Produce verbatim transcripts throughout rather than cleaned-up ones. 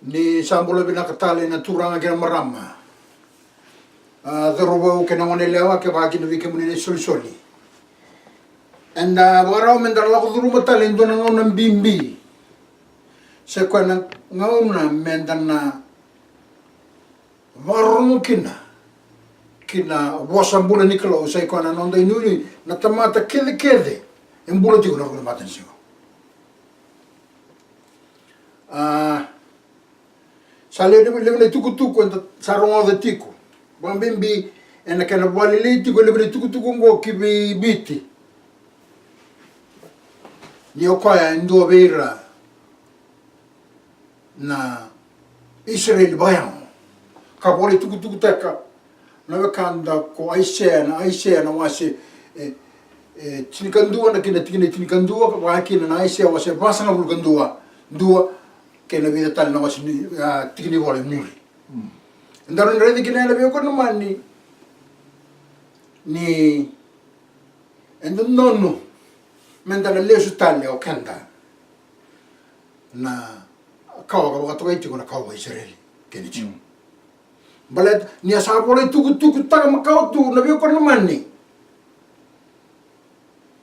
Ni sa bula vinaka tale na turaga kei na marama, a, cauravou kei na goneyalewa, kevaka kina vei kemuni na isolisoli. Eda vakarau meda lako curuma tale e dua na gauna bibi. Sa i koya na gauna meda na vakarorogo kina ki na vosa bula ni Kalou, sa i koya na noda inuinui na tamata kecekece e bula tiko na ruku ni matanisiga. A, sa levu, levu na itukutuku eda sa rogoca tiko, vakabibi ena kena vakalelei tiko e levu na itukutuku oqo ki vei Viti. Ni o koya e dua vei ira na Isireli vakayago. Ka volai tukutukutaka na wekada ko Aisea, na Aisea na wase e, e tinikadua, na kena tikina e tinikadua, vaka kina na Aisea wase vasagavulu ka dua, dua, kei na vica tale na wase ni, a, tikina ivola e muri. Mm. Eda rawa ni raica kina ena veiwekani lomani ni e dodonu meda na lesu tale o keda na kawa ka vakatokai tiko na kawa vakaIsireli kei na Jiu. Mm. Baleta ni a sa volai tukutukutaka makawa tu na veiwekani lomani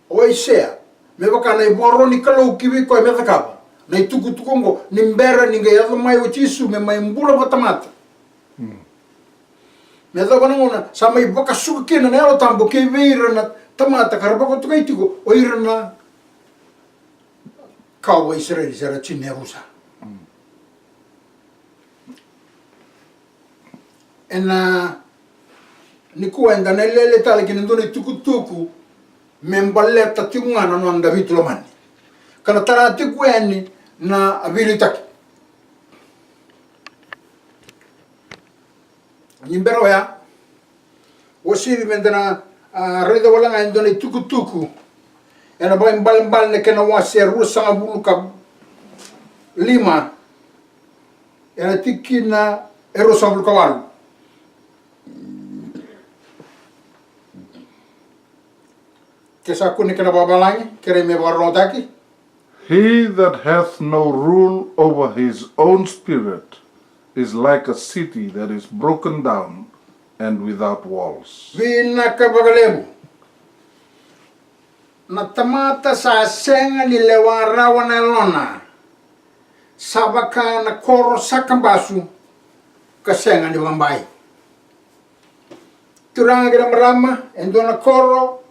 o Aisea, me vaka na ivakaro ni Kalou ki vei koya me cakava na itukutuku oqo, ni bera ni qai yaco mai o Jisu me mai bula vakatamata. Mm. Me yacova na gauna sa mai vakasuka kina na Yalo Tabu ki vei ira na tamata ka ra vakatokai tiko o ira na kawa vakaIsireli, se ra Jiu ni yavusa. Mm. Ena nikua eda na lele tale ki na dua na itukutuku me baleta tiko ga na noda vitu lomani, ka na tara tiko yani na veiliutaki. Ni bera oya, uasivi meda na, a, raica wale ga e dua na itukutuku ena Vakaibalebale na kena wase e ruasagavulu ka lima, ena tikina e ruasagavulu ka walu. Ke sa kune kena vakavalagi, kerei me vakarogotaki. He that hath no rule over his own spirit is like a city that is broken down and without walls. Vinaka vakalevu. Na tamata sa sega ni lewa rawa na yalona sa vaka na koro sa kabasu ka sega ni vakabai. Turaga kei na marama, e dua na koro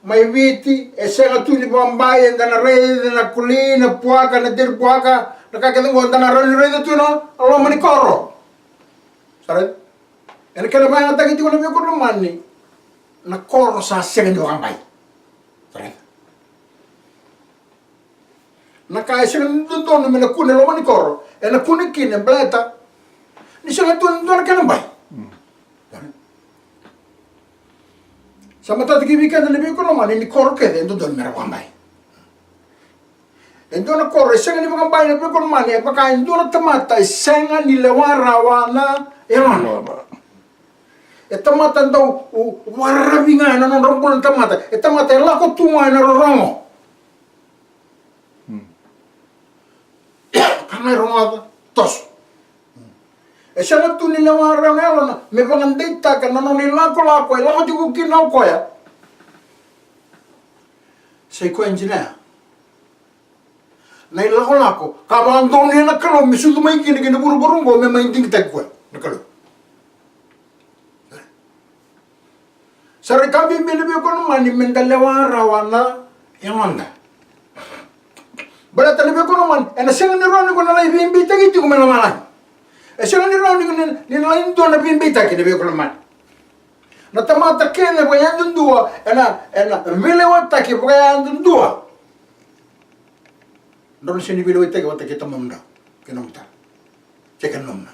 mai Viti e sega tu ni vakabai, eda na raica na koli, na puaka, na deri puaka, na ka kece oqo eda na rawa ni raica tu ena loma ni koro. Sa raica? Ena kena vakayagataki tiko na veiwekani lomani, na koro sa sega ni vakabai. Sa raica? Na ka e sega ni dodonu me na kune e loma ni koro, ena kune kina baleta ni sega tu ni dua na kena bai. Mm. Sa matata ki vei keda na veiwekani lomani ni koro kece e dodonu me ra vakabai. E dua na koro e sega ni vakabai na veiwekani lomani, e vaka e dua na tamata e sega ni lewa rawa na yalona. E tamata dau, u, vakararavi ga ena nodra bula na tamata. E tamata e lako tu ga ena rorogo. Hmm. Ka qai rogoca, toso. E sega tu ni lewa rawa na yalona me vakadeitaka na nona ilakolako e lako tiko kina o koya. Sa i koya e jinea na ilakolako ka vakadonuya na Kalou me sucu mai kina ki na vuravura oqo me mai digitaki koya na Kalou. Sa rui ka bibi na veiwekani lomani meda lewa rawa na yagoda. Baleta na veiwekani lomani ena sega ni rawa ni ko na lai veibeitaki tiko mai lomalagi. E sega ni rawa ni ko na, ni na lai dua na veibeitaki na veiwekani lomani. Na tamata kece vakayadudua ena, ena veilewataki vakayadudua. Drau na sega ni veilewaitaki vata kei tamamudrau kei nomudrau. Se kei na nomuna.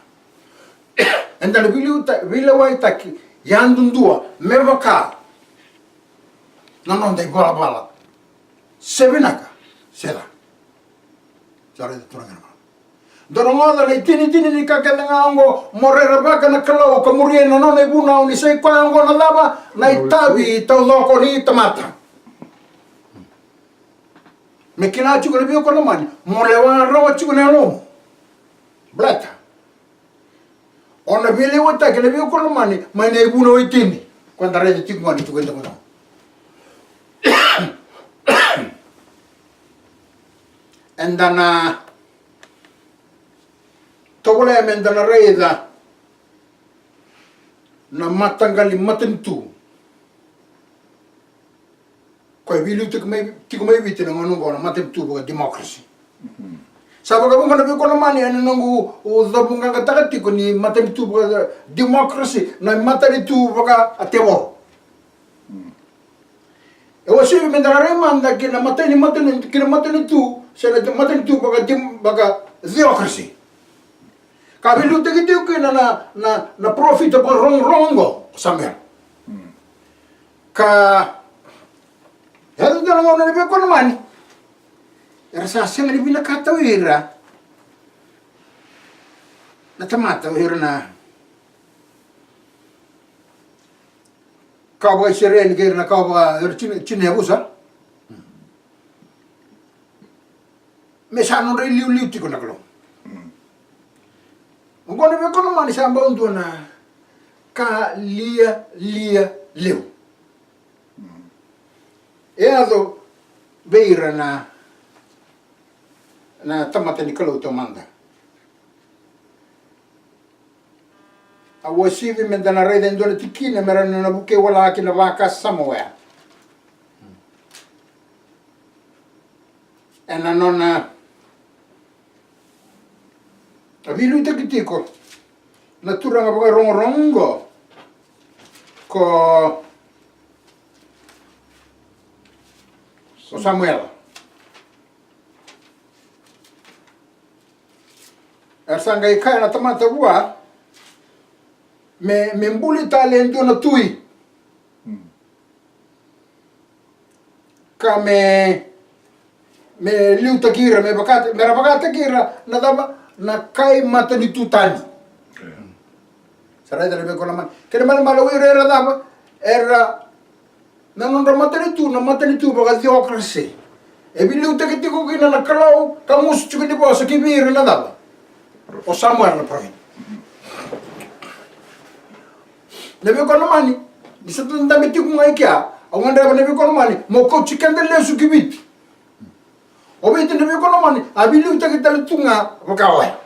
Eda na veilewata-, veilewaitaki yadudua me vaka na noda ivalavala. Se vinaka se ca. Sa raica turaga na marama. Dou rogoca na itinitini ni ka kece ga oqo, mo rerevaka na Kalou ka muria na nona ivunau, ni sa i koya oqo na cava? Na itavi taucoko ni tamata. Me kila tiko na veiwekani lomani, mo lewa rawa tiko na yalomu. O na veilewataki na veiwekani lomani mai na ivunau e tini. Ko eda raica tiko ga ni tuku eda kona. Eda na tovolea me da na raica na mataqali matanitu. Ko e veiliutaki mai tiko mai Viti na gauna oqo na matanitu vaka democracy. Sa vakavuqa na veiwekani lomani ena noqu cavuqaqataka tiko ni matanitu vaka democracy na matanitu vaka a tevoro. E uasivi me da na rai mada ki na matai ni matanitu, ki na matanitu se na matanitu vaka dem-, vaka theocracy. Ka veiliutaki tiko kina na, na, na parofita vakarogorogo oqo o Samuela. Ka yaco dua na gauna na veiwekani lomani era sa sega ni vinakata o ira na tamata, o ira na kawa vaka-Isireli kei ira na kawa vaka-, ira na tini, tini na yavusa. Me sa nodra iliuliu tiko na Kalou. Oqo na veiwekani lomani sa bau dua na ka lialia levu. E yaco vei ira na, na tamata ni Kalou taumada. A uasivi me da na raica e dua na tikina me ra na vukei wale ga ki na vakasama oya. Ena nona a veiliutaki tiko na turaga vakarogorogo oqo ko, ko Samuela. Era sa qai kaya na tamata vua me, me buli tale e dua na tui. Ka me, me liutaki ira, me vaka, me ra vakataki ira na cava, na kai matanitu tani. Sa raica na veiwekani lomani. Kena malemale o ira era cava, era na nodra matanitu, na matanitu vaka theocracy. E veiliutaki tiko kina na Kalou, ka gusu tiko ni vosa ki vei ira na cava? O Samuela na parofita. Na veiwekani lomani, ni sa da dabe tiko ga i kea, au gadreva na veiwekani lomani mo kauti keda lesu ki Viti. O Viti na veiwekani lomani a veiliutaki tale tu ga vaka oya.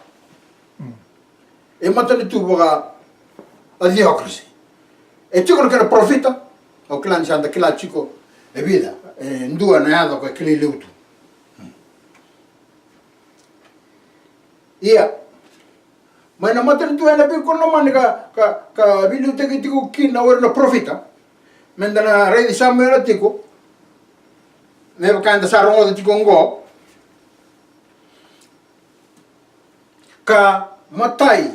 E matanitu vaka a theocracy. E tiko na kena parofita. Au kila ni sa da kila tiko e vica, e dua na yaca ko e kilai levu tu. Ia mai na matanitu ena veiwekani lomani ka, ka, ka veiliutaki tiko kina o ira na parofita. Me da na raici Samuela tiko me vaka eda sa rogoca tiko oqo. Ka matai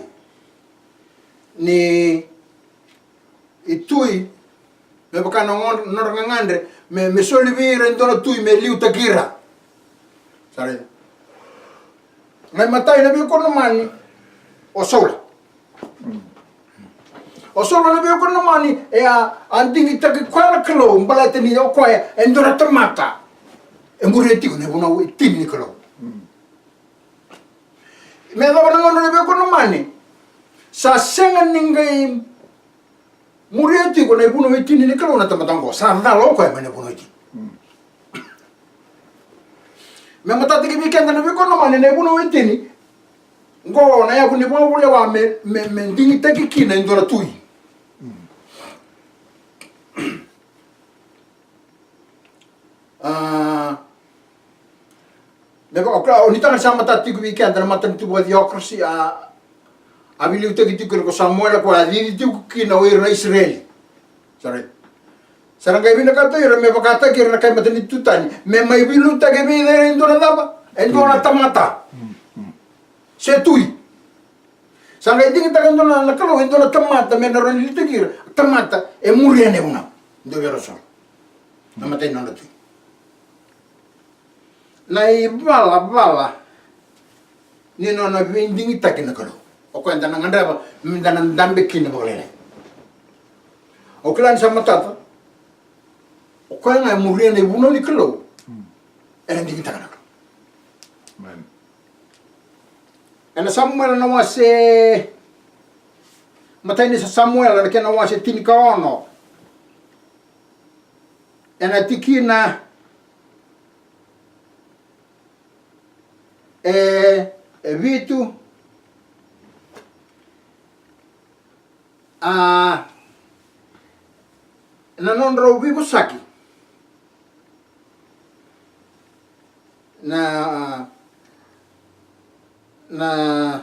ni tui me vaka na nodra gagadre me, me soli vei ira e dua na tui me liutaki ira. Sa raica. Na imatai na veiwekani lomani o Saula. O Saula na veiwekani lomani e a, a digitaki koya na Kalou baleta ni o koya e dua na tamata e muria tiko na ivunau e tini ni Kalou. Me yacova na gauna na veiwekani lomani sa sega ni qai muria tiko na ivunau e tini ni Kalou na tamata oqo, sa cala o koya mai na ivunau e tini. Me matataki vei keda na veiwekani lomani na ivunau e tini oqo na yavu ni vakavulewa me, me, me digitaki kina e dua na tui. A, me vaka o ni taga sa matata tiko vei keda na matanitu vaka theocracy a, a veiliutaki tiko kina ko Samuela ko a cici tiko kina o ira na Isireli. Sa raica. Sa ra qai vinakata ira me vakataki ira na kai matanitu tani me mai veiliutaki vei ira e dua na cava? E dua na tamata. Se tui. Sa qai digitaka e dua na, na Kalou e dua na tamata me na rawa ni liutaki ira. Tamata e muria na ivunau. Dua vei ira o Saula. Na matai ni nodra tui. Na ivalavala ni nona veidigitaki na Kalou. O koya eda na gadreva me da na dabe kina vakalailai. Au kila ni sa matata. O koya ga e muria na ivunau ni Kalou. Ena digitaka na Kalou. Ena Samuela na wase Matai ni Samuela na kena wase tinikaono, ena tikina e, e vitu. A, na nodrau veivosaki na, na,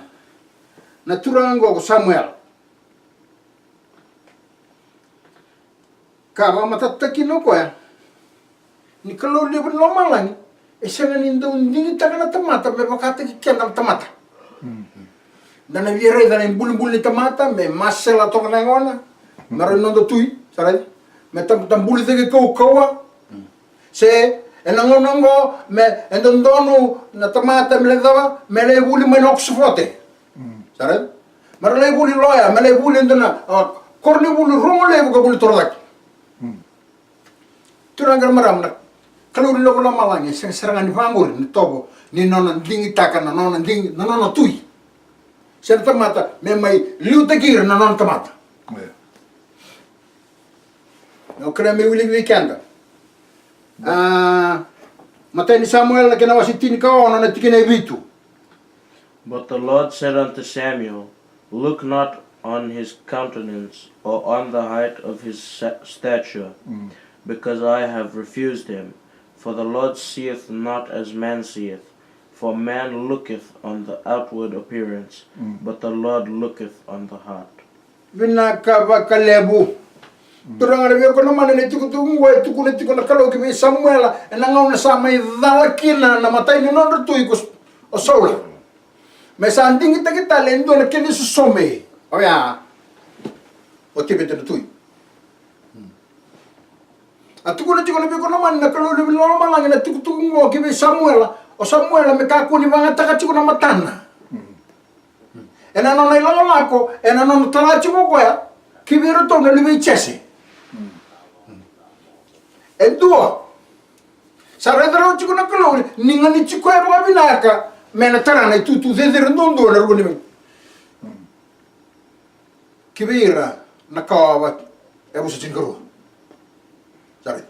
na turaga oqo ko Samuela. Ka vakamatatataka kina o koya ni Kalou levu ni lomalagi e sega ni dau digitaka na tamata me vakataki keda na tamata. Da na via raica na ibulibuli ni tamata me masela toka na yagona, me rau noda tui, sa raica, me tabuli cake kaukauwa. Se ena gauna oqo me e dodonu na tamata me lai cava, me lai vuli mai na Oxford. Sa raica? Me ra lai vuli loya, me lai vuli e dua na, a, koronivuli rogo levu ka vuli torocake. Turaga kei na marama, na Kalou ni lomalagi e sega sara ga ni vaqori na tovo ni nona digitaka na nona digi, na nona tui. Se na tamata me mai liutaki ira na nona tamata. Io. Au kerea me wiliki vei keda. A, Matai ni Samuela na kena wase tinikaono na tikina e vitu. But the Lord said unto Samuel, Look not on his countenance, or on the height of his sa- stature, because I have refused him. For the Lord seeth not as man seeth, for man looketh on the outward appearance, but the Lord looketh on the heart. Vinaka vakalevu. Turaga na veiwekani lomani, na itukutuku oqo e tukuna tiko na Kalou ki vei Samuela ena gauna sa mai cala kina na matai ni nodra tui ko, o Saula. Me sa digitaki tale e dua na kena isosomi. Oya o Tevita na tui. A tukuna tiko na veiwekani lomani na Kalou levu ni lomalagi na tukutuku oqo ki vei Samuela, o Samuela me kakua ni vagataka tiko na matana. Ena nona ilakolako, ena nona tala tiko o koya ki vei iratou na luve i Jese. E dua, sa raica rawa tiko na Kalou ni ganiti koya vakavinaka me na tara na itutu cecere duadua na rua ni vei ki vei ira na kawa e rusa tinikarua. Sa raica.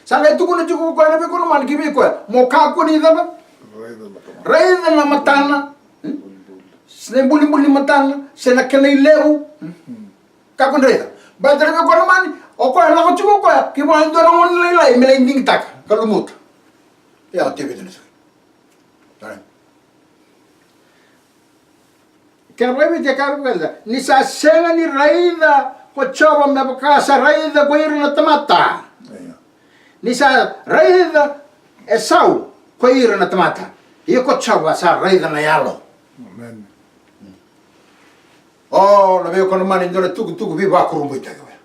Sa qai tukuna tiko ko koya na veiwekani lomani ki vei koya, mo kakua ni cava? Raica na matana. Raica na matana. Hmm? Se na ibulibuli ni matana, se na kena ilevu. Hmm? Kakua ni raica. Baleta na veiwekani lomani, o koya lako tiko o koya ki vua e dua na gone lailai me lai digitaka ka lumuta. Ia o Tevita na tui. Sa raica. Kena vakaviti e kaya vakaca, ni sa sega ni raica ko Jiova me vaka sa raica ko ira na tamata. Io. Ni sa raica Esau ko ira na tamata, ia ko Jiova sa raica na yalo. Amen. O, na veiwekani lomani, dua na tukutuku veivakurabuitaki oya.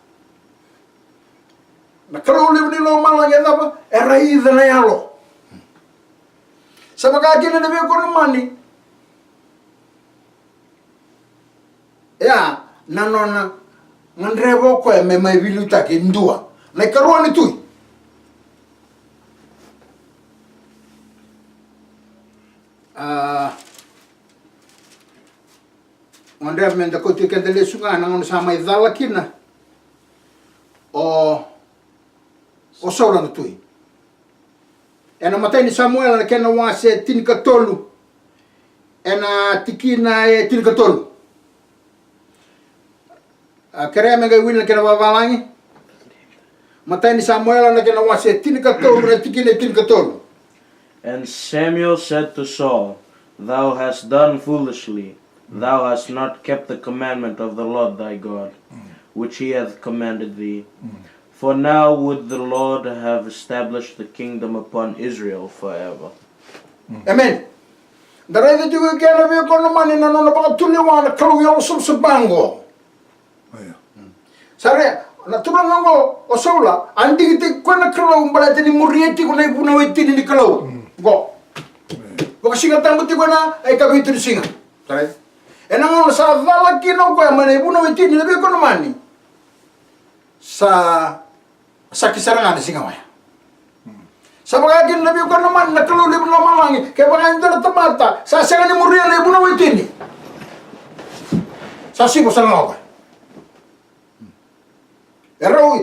Na Kalou levu ni lomalagi e cava? E raica na yalo. Sa vaka kina na veiwekani lomani. Ia, na nona gadreva o koya me mai veiliutaki e dua na ikarua ni tui. A, gadreva me da kauti keda lesu ga na gauna sa mai cala kina o, o Saula na tui. Ena Matai ni Samuela na kena wase tinikatolu, ena tikina e tinikatolu. A, kerea me qai wili na kena vavalagi. Matai ni Samuela na kena wase tinikatolu, na tikina e tinikatolu. And Samuel said to Saul, Thou hast done foolishly. Thou hast not kept the commandment of the Lord thy God, which he hath commanded thee. For now would the Lord have established the kingdom upon Israel forever. Amen. Da raica tiko e kena veiwekani lomani na nona vakatulewa na Kalou yalosavasava oqo. Io. Sa raica na turaga oqo o Saula, a digitaki koya na Kalou baleta ni muria tiko na ivunau e tini ni Kalou. Oqo. Io. Vakasigatabu tiko ena ikavitu ni siga. Sa raica. Ena gauna sa cala kina o koya mai na ivunau e tini, na veiwekani lomani, sa saki sara ga na siga oya. Sa vaka kina na veiwekani lomani, na Kalou levu ni lomalagi, kevaka e dua na tamata sa sega ni muria na ivunau e tini, sa sivo sara ga o koya.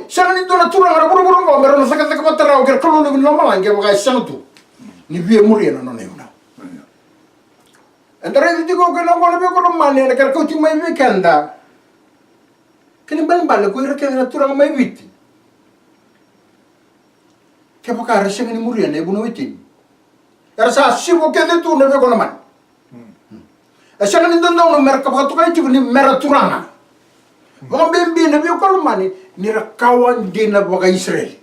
Sega ni dua na turaga na vuravura oqo me rau na cakacaka vata rawa kei na Kalou levu ni lomalagi kevaka e sega tu ni via muria na nona ivunau. Eda raica tiko kei na oqo na veivakalomani ena kena kauti mai vei keda. Kena ibalebale ko ira kece na turaga mai Viti, kevaka era sega ni muria na ivunau e tini, era sa sivo kece tu na veivakalomani. E sega ni dodonu mera ka vakatokai tiko ni mera turaga. Vakabibi na veivakalomani ni ra kawa dina vakaIsireli.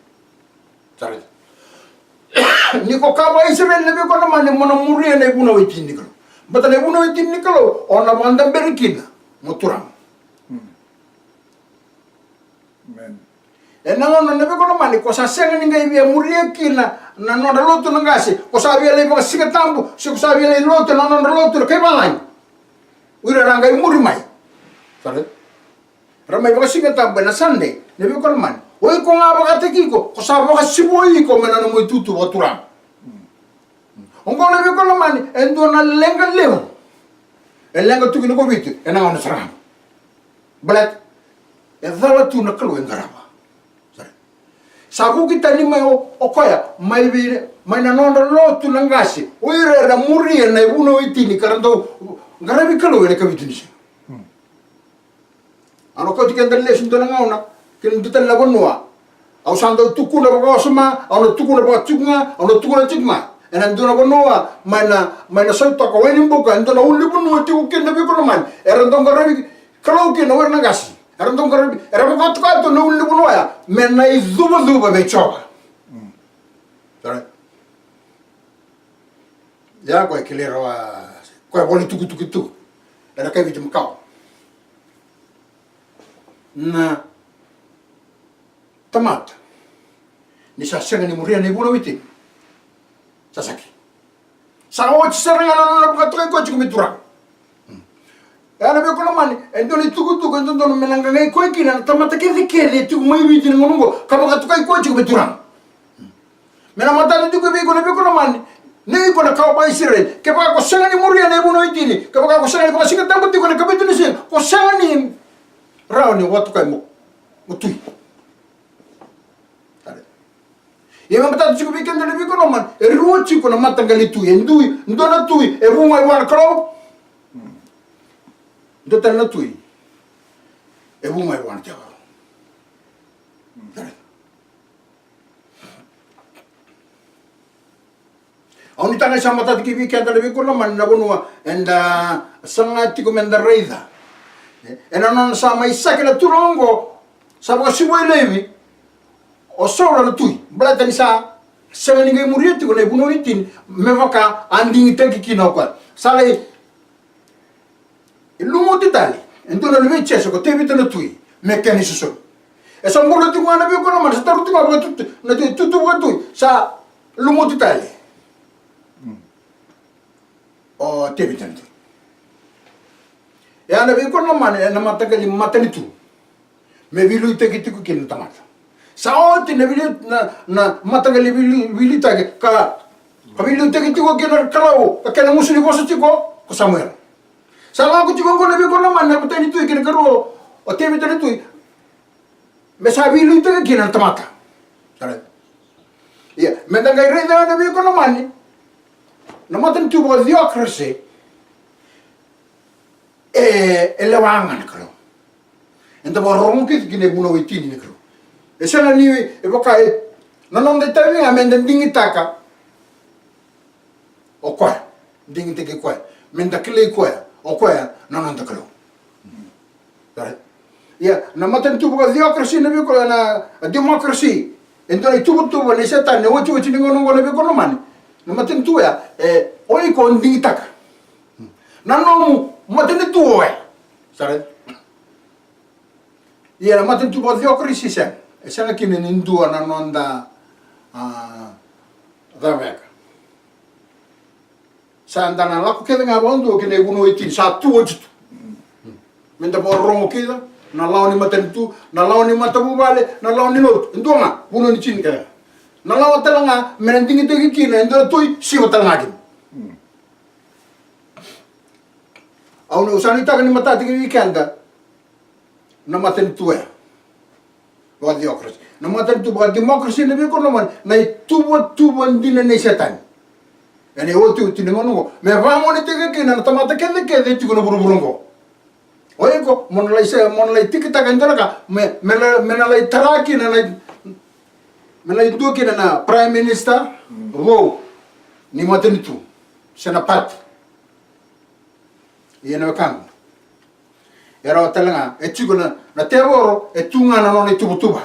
Sa raica. Ni ko kawa Isireli na veivakalomani mo na muria na ivunau e tini ni Kalou. Baleta na ivunau e tini ni Kalou o na vakadaberi kina mo turaga. Amen. Ena gauna na veivakalomani ko sa sega ni qai via muria kina na nodra lotu na qase, ko sa via lai vakasigatabu se ko sa via lai lotu na nodra lotu na kaivalagi. O ira era qai muri mai. Sa raica. Ra mai vakasigatabu ena Sunday na veivakalomani. O iko ga vakataki iko, ko sa vakasivoi iko mai na nomu itutu vakaturaga. Oqo na veivakalomani e dua na leqa levu e leqa tu kina ko Viti ena gauna sara ga. Baleta e cala tu na Kalou e qarava. Sa vuki tani mai o, o koya mai vei, mai na nodra lotu na qase, o ira era muria na ivunau e tini ka ra dau qaravi Kalou ena ikavitu ni siga. Au na kauti keda lesu dua na gauna kina dua tale na vanua. Au sa dau tukuna vakawasoma, au na tukuna vakatiko ga, au na tukuna tiko ga. Ena dua na vanua mai na, mai na sautoka Wainibuka, e dua na ulunivanua tiko kina na veivakalomani era dau qaravi Kalou kina o ira na qase. Era dau qaravi, era vakatoka tu na ulunivanua oya me na icuvacuva vei Jiova. Sa raica. Ia koya kilai rawa, koya voli tukutuku tu ena kaiviti makawa. Na tamata ni sa sega ni muria na ivunau e tini, sa saki. Sa oti sara ga na nona vakatokai koya tiko me turaga. Ia na veivakalomani e dua na itukutuku e dodonu me na qaqai koya kina na tamata kecekece e tiko mai Viti na gauna oqo ka vakatokai koya tiko me turaga. Me na matata tiko vei iko na veivakalomani ni iko na kawa vakaIsireli, kevaka ko sega ni muria na ivunau e tini, kevaka ko sega ni vakasigatabu tiko ena ikavitu ni siga, ko sega ni rawa ni vakatokai mo, mo tui. Ia me matata tiko vei keda na veivakalomani, e rua tiko na mataqali tui. E dui, dua na tui e vu mai vua na Kalou. Dua tale na tui e vu mai vua na Tevoro. Au nuitaka ni sa matata ki vei keda na veivakalomani na vanua eda saga tiko meda raica. Ena nona sa mai saki na turaga oqo, sa vakasivoi laivi o Saula na tui, baleta ni sa sega ni qai muria tiko na ivunau e tini me vaka a digitaki kina o koya. Sa lai E lumuti tale e dua na luve i Jese ko Tevita na tui me kena isosomi. E sa bula tiko ga na veivakalomani, sa taura tiko ga vakatutu, na tu, tutu vakatui, sa lumuti tale o Tevita na tui. E a na veivakalomani ena mataqali matanitu me veiliutaki tiko kina na tamata. Sa oti na veiliu, na, na mataqali veiliu, veiliutaki ka, ka veiliutaki tiko kina na Kalou ka kena gusu ni vosa tiko ko Samuela. Sa lako tiko oqo na veivakalomani na matanitu kei na karua o Tevita na tui me sa veiliutaki kina na tamata. Ia, meda qai raica na veivakalomani na matanitu vakatheokrasi. E, e lewa ga na Kalou. Eda vakarorogo kece ki na ivunau e tini ni Kalou. E sega ni, e vaka e, na noda itavi ga meda digitaka o koya, digitaki koya, meda kilai koya o koya na noda Kalou. Ia, na matanitu vakatheokrasi na veivakalomani, na democracy, e dua na ituvatuva nei Setani, na otioti ni gauna oqo na veivakalomani. Na matanitu oya, e, o iko o digitaka na nomu matanitu oya. Sa raica? Ia na matanitu vakatheokrasi sega, e sega kina ni dua na noda, a, caveka. Sa da na lako kece ga vakadua ki na ivunau e tini, sa tu oti tu. Meda vakarorogo kina na lawa ni matanitu, na lawa ni matavuvale, na lawa ni lotu, e dua ga, vunau ni tini kece ga. Na lawa tale ga me na digitaki kina e dua na tui, siva tale ga kina. Au na, au sa nuitaka ni matata ki vei keda na matanitu oya. Vakatheocracy. Na matanitu vakademocracy, na veiwekani lomani, na ituvatuva dina nei Setani. Ena iotioti ni gauna oqo me vakamonitaki kina na tamata kecekece e tiko na vuravura oqo. O iko mo na lai se, mo na lai tikitaka e dua na ka me, me na, me na lai tara kina na, me na lai dua kina na prime minister vou ni matanitu se na party. Ia na wekaqu, e rawa tale ga, e tiko na, na tevoro, e tu ga na nona ituvatuva.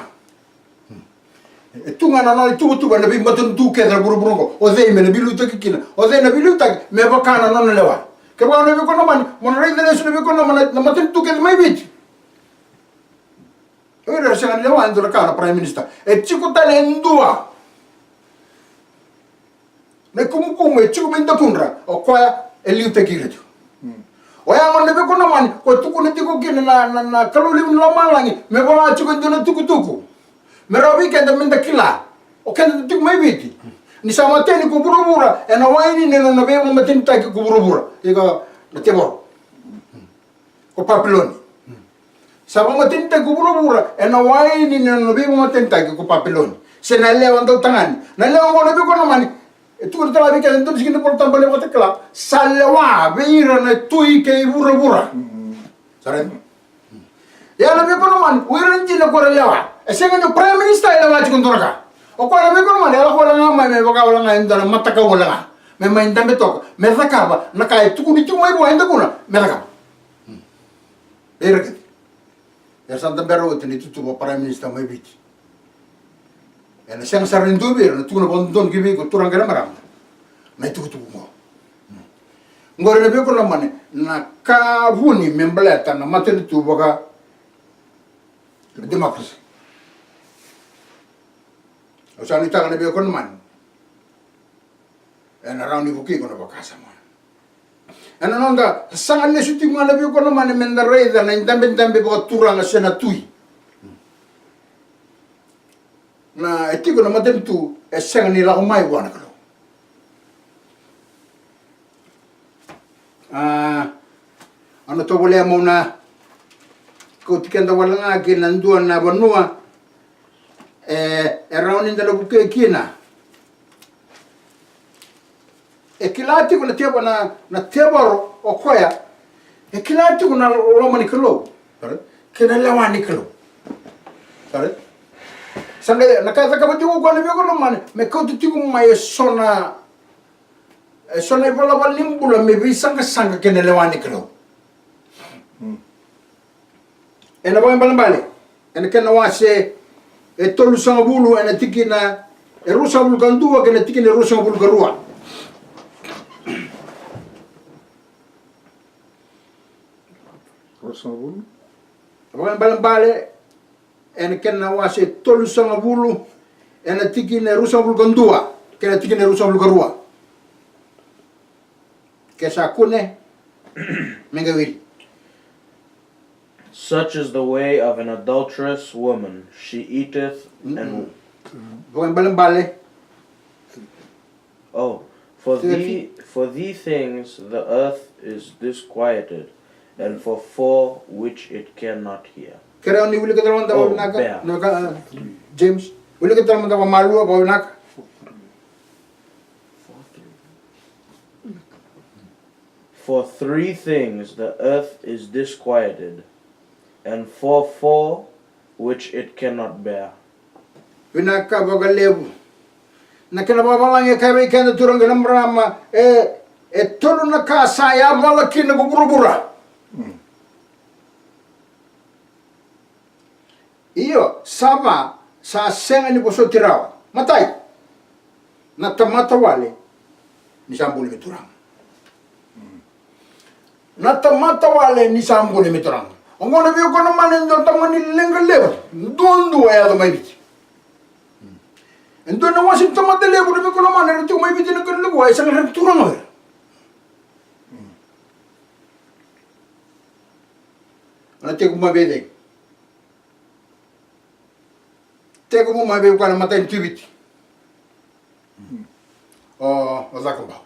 E tu ga na nona ituvatuva ena veimatanitu kece na vuravura oqo. O cei me na veiliutaki kina? O cei na veiliutaki me vaka na nona lewa? Kevaka na veiwekani lomani, mo na raica lesu na veiwekani lomani, na matanitu kece mai Viti, o ira era sega ni lewa e dua na ka na prime minister. E tiko tale e dua na ikumukumu e tiko mai dakudra, o koya e liutaki ira tiko. Oya gona na veiwekani lomani, ko tukuna tiko kina na, na, na Kalou levu ni lomalagi me vola tiko e dua na tukutuku me rawa vei keda me da kila, o keda da tiko mai Viti, ni sa mateni ko vuravura ena waini ni nona veivakamatenitaki ko vuravura. Iko na tevoro. Ko Papiloni. Sa vakamatenitaki ko vuravura ena waini ni nona veivakamatenitaki ko Papiloni. Se na lewa dautagane. Na lewa oqo na veiwekani lomani, e tukuna tale vei keda e dua na tikina ni iVolatabu e Vakatakila, sa lewa vei ira na tui kei vuravura. Sa raica? Ia na veiwekani lomani, o ira dina ko era lewa. E sega ni prime minister e lewa tiko e dua na ka. O koya na veiwekani lomani, e lako wale ga mai me vaka wale ga e dua na matakau wale ga me mai dabe toka, me cakava na ka e tukuni tiko mai vua e dakuna me cakava. Era kece era sa dabera oti na itutu vaka prime minister mai Viti. Ena sega sara ni dua vei ira na tukuna vakadodonu ki vei iko turaga kei na marama na itukutuku oqo. Oqori na veiwekani lomani, na ka vuni me baleta na matanitu vaka democracy. Au sa nuitaka na veiwekani lomani, ena rawa ni vukei iko na vakasama. Ena noda sasaga lesu tiko ga na veiwekani lomani me da raica na idabedabe vakaturaga se na tui. Na e tiko na matanitu e sega ni lako mai vua na Kalou. A, au na tovolea meu na kauti keda wale ga ki na dua na vanua e, e rawa ni da na vukei kina. E kila tiko na tevoro, na, na tevoro o koya. E kila tiko na loma ni Kalou. Sare? Kei na lewa ni Kalou. Sare? Sa qai na ka e cakava tiko o koya na veiwekani lomani, me kauta tiko mai e so na, e so na ivalavala ni bula me veisaqasaqa kei na lewa ni Kalou. Ena Vakaibalebale, ena kena wase e tolusagavulu, ena tikina e ruasagavulu ka dua kei na tikina e ruasagavulu ka rua. Ruasagavulu. Vakaibalebale, ena kena wase e tolusagavulu, ena tikina e ruasagavulu ka dua kei na tikina e ruasagavulu ka rua. Ke sa kune, me qai wili. Such is the way of an adulterous woman. She eateth and Vakaibalebale. Oh, for Thirty. the, for these things the earth is disquieted, and for four which it cannot hear. Kere ni wilika tale mada Oh, vakavinaka. Bear. Na ka, uh, James. Wilika tale mada vakamalua vakavinaka. For three things the earth is disquieted, and for four which it cannot bear. Vinaka vakalevu. Na kena vavalagi e kaya vei keda turaga na marama, e, e tolu na ka sa yavala kina ko vuravura. Io, sa va, sa sega ni vosoti rawa. Matai, na tamata wale ni sa buli me turaga. Na tamata wale ni sa buli me turaga. Oqo na veiwekani lomani, e dua na tamani leqa levu duadua e yaco mai Viti. E dua na wase ni tamata levu na veiwekani lomani era tiko mai Viti na kena levu, e sega ni turaga o ira. Na tekivu mai vei cei? Tekivu mai vei koya na matanitu i Viti. O, o Cakobau.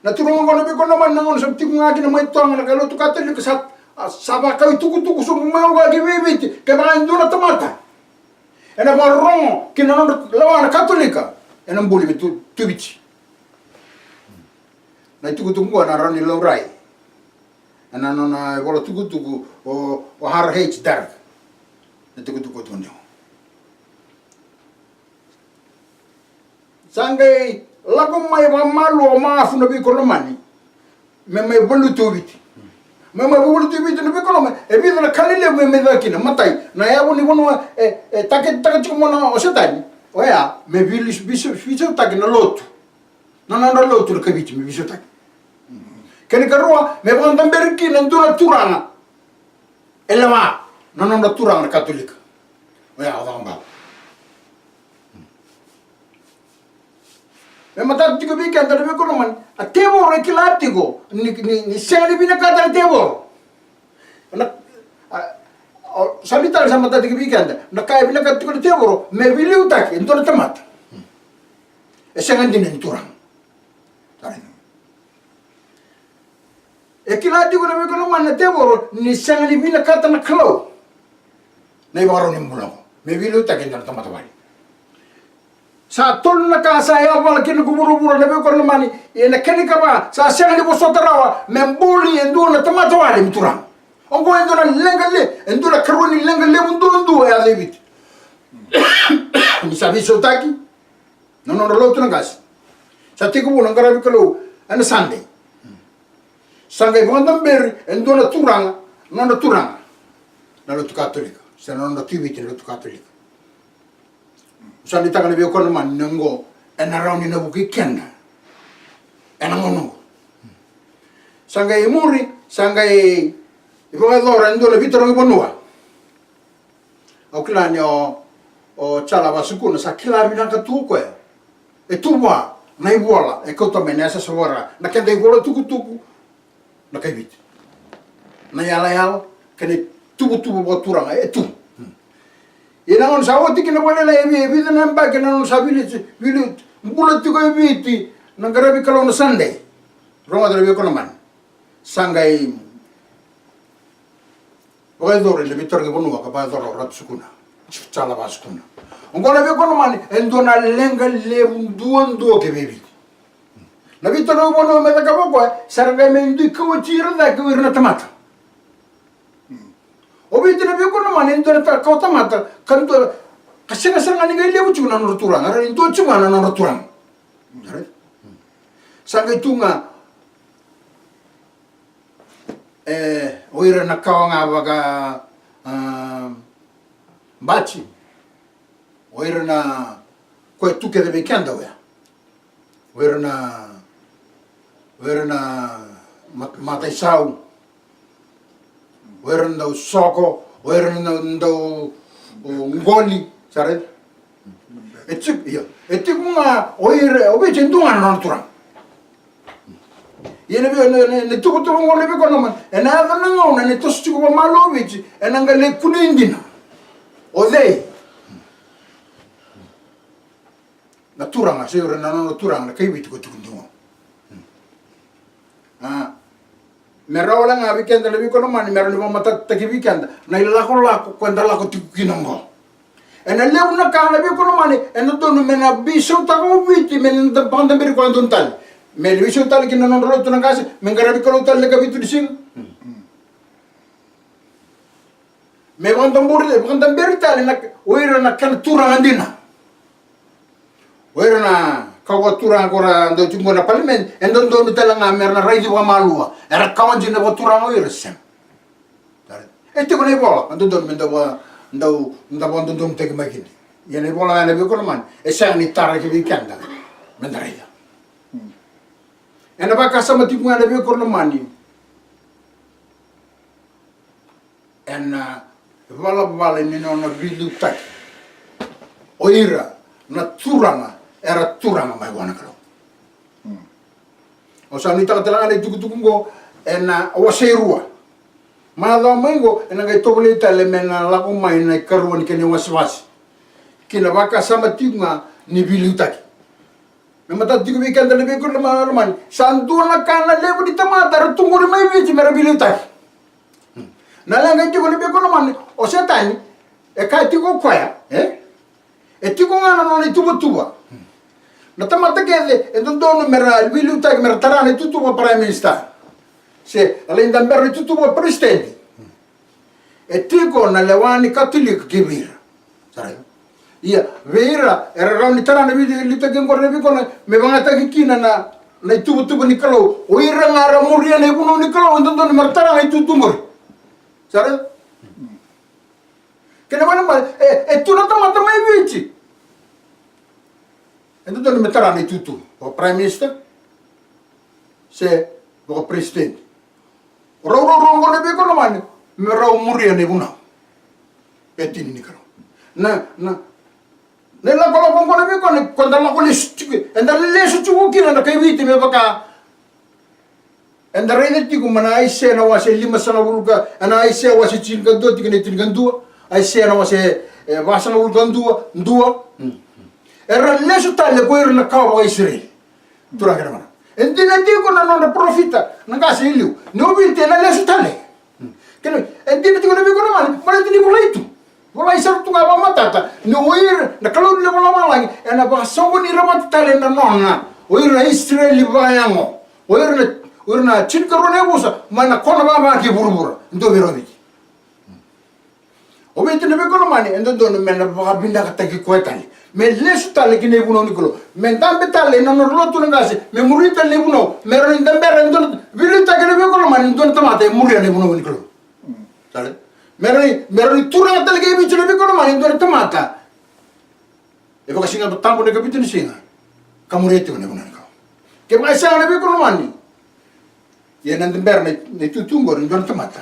Na turaga oqo na veiwekani lomani, na gauna sa tiko ga kina mai Toga na kai lotu Katorika, sa A sa vakau itukutuku sobu mai o koya ki vei Viti, kevaka e dua na tamata ena vakarorogo ki na nodra lewa na Katolika, ena buli me tu, tu Viti. Na itukutuku oqo na rawa ni laurai ena nona ivola tukutuku o, o R H Dark. Na itukutuku o tukuni oqo. Sa qai lako mai vakamalua o Mahafu na veikoromani me mai valuti o Viti. Me mai valuti o Viti na veikoromani, e vica na ka lelevu e mai caka kina. Matai, na yavu ni vanua e, e taketaka tiko mai o Setani, oya me vili, viso, visautaki na lotu. Na nodra lotu na kaiviti me visautaki. Kena ikarua, me vakadaberi kina e dua na turaga e lewa na nodra turaga na Katolika. Oya o Cakobau. Me matata tiko vei keda na veikoromani, a tevoro e kila tiko ni, ni, ni sega ni vinakata na tevoro. Na, a, o, sa ni tale sa matata tiko vei keda na ka e vinakata tiko na tevoro me veiliutaki e dua na tamata. E sega dina ni turaga. Sa raica. E kila tiko na veikoromani na tevoro ni sega ni vinakata na Kalou na ivakarau ni bula oqo me veiliutaki e dua na tamata wale. Sa tolu na ka sa yavala kina ko vuravura na veikoromani, ia na kena ikava sa sega ni vosota rawa me buli e dua na tamata wale me turaga. Oqo e dua na leqa le, e dua na karua ni leqa levu duadua e yaco e Viti. Ni sa veisautaki na nodra lotu na qase. Sa tekivu na qaravi Kalou ena Sunday. Sa qai vakadaberi e dua na turaga, nodra turaga na lotu Katolika, se na nodra tui Viti na lotu Katolika. Sa nuitaka na veikoromani ni oqo ena rawa ni na vukei keda ena gauna oqo. Sa qai muri, sa qai vakayacora e dua na veitarogi vanua. Au kila ni o, o Jala Vasukuna sa kila vinaka tu o koya. E tu vua na ivola e kauta mai na yasayasa vakaRa, na keda ivola tukutuku na kaiviti, na yalayala kei na ituvatuva vakaturaga e tu. Ia na gauna sa oti kina vakalailai e vi-, e vica na yabaki na nona sa vili, vili bula tiko e Viti na qaravi Kalou na Sunday. Rogoca na veikoromani. Sa qai vakayacora ena veitarogi vanua ka vakayacora o Ratu Sukuna, Jala Vasukuna. Oqo na veikoromani e dua na leqa levu duadua ki vei Viti. Na veitarogi vanua me cakava o koya, sa ra qai mai dui kauwati ira cake o ira na tamata. O Viti na veikoromani e dua na ta-, kawa tamata ka dua, ka sega sara ga ni qai levu tiko na nodra turaga, era dua tiko ga na nodra turaga. Sa qai tu ga e, o ira na kawa ga vaka, a, Bati, o ira na, koya tu kece vei keda oya. O ira na, o ira na mat-, mataisau, o ira na dau soko, o ira na dau, o, qoli, sa raica? E tiko, io. E tiko ga o ira, o Viti e dua ga na nona turaga. Ia na vei, na, na, na tuvatuva oqo na veikoromani, ena yaco na gauna ena toso tiko vakamalua o Viti, ena qai lai kunei dina. O cei? Na turaga, se o ira na nona turaga na kaiviti ko tiko dina oqo. A, me rawa wale ga vei keda na veikoromani me rawa ni vakamatatataki vei keda na ilakolako ko eda lako tiko kina oqo. Ena levu na ka na veikoromani e dodonu me na veisautaka o Viti me na da-, vakadaberi koya donu tale. Me na veisautaka tale kina na nodra lotu na qase, me qaravi Kalou tale na ikavitu ni siga. Me vakadaberi, vakadaberi tale na, o ira na kena turaga dina. O ira na kawa turaga ko ra dau tiko qo na parliament, e dodonu tale ga me ra na raici vakamalua era kawa dina vakaturaga o ira se sega. E tiko na ivola, e dodonu me dau va-, dau, dau vakadodonutaki mai kina. Ia na ivola ga na veikoromani e sega ni tara ki vei keda me da raica. Ena vakasama tiko ga na veikoromani ena valavala ni nona veiliutaki o ira na turaga era turaga mai vua na Kalou. Au sa nuitaka tale ga na itukutuku oqo ena wase e rua. Macawa mai oqo ena qai tovolei tale me na lako mai na ikarua ni kena iwasewase ki na vakasama tiko ga ni veiliutaki. Me matata tiko vei keda na veikoromani, sa dua na ka na levu ni tamata era tu qori mai Viti me ra veiliutaki. Na leqa e tiko na veiqo na mani, o Setani e kaya tiko o koya, e? E tiko ga na nona ituvatuva. Na tamata kece e dodonu me ra veiliutaki, me ra tara na itutu vaka Prime Minister, se na lai dabera na itutu vaka President. E tiko na lewa ni Katolika ki vei ira. Sa raica? Ia, vei ira era rawa ni tara na veiliutaki oqori na veiqo na, me vagataki kina na, na ituvatuva ni Kalou. O ira ga era muria na ivunau ni Kalou e dodonu me ra tara na itutu oqori. Sa raica? Kena ibalebale, e, e tu na tamata mai Viti e dodonu me tara na itutu vaka Prime Minister se vaka President. O rau ruarua oqo na veiqo na mani, me rau muria na ivunau e tini ni Kalou. Na, na, na ilakolako oqo na veiqo na, ko da lako lesu tiko, eda lesu tiko kina na kai Viti me vaka eda raica tiko mai na Aisea na wase limasagavulu ka, ena Aisea wase tinikadua tikina e tinikadua, Aisea na wase, e, vasagavulu ka dua, dua. Era lesu tale ko ira na kawa vaka-Isireli. Turaga kei na marama. E dina tiko na nodra parofita na qase e liu ni o Viti ena lesu tale. Kena, e dina tiko na veiqo na mani, baleta ni volai tu. Volai sara tu ga vakamatata ni o ira na Kalou ni levu lomalagi ena vakasoqoni ira vata tale na nona, o ira na Isireli vakayago. O ira na, o ira na tinikarua na yavusa mai na kona vakavaka kei vuravura. Dua vei ira o Viti. O Viti na veiqo na mani e dodonu me na vakavinakataki koya tale, me lesu tale ki na ivunau ni Kalou, me dabe tale ena nodra lotu na qase, me muri tale na ivunau, me rawa ni dabera e dua na, veiliutaki na veiqo na mani e dua na tamata e muria na ivunau ni Kalou. Sa raica? Me rawa ni, me rawa ni turaga tale kei Viti na veiqo na mani e dua na tamata e vakasigatabu ena ikavitu ni siga ka muria tiko na ivunau ni Kalou. Kevaka e sega na veiqo na mani, ia ena dabera na, na itutu oqori e dua na tamata,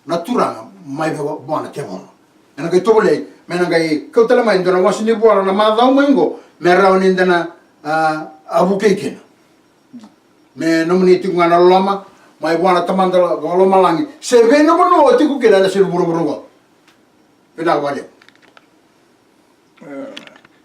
na turaga mai vua na tevoro. Ena qai tovolei me na qai kau tale mai e dua na wase ni vola na macawa mai oqo me rawa ni da na, a, a vukei kina. Me nomuni tiko ga na loloma mai vua na Tamada vakalomalagi se vei na vanua o tiko kina ena siga ni vuravura oqo. Vinaka vakalevu.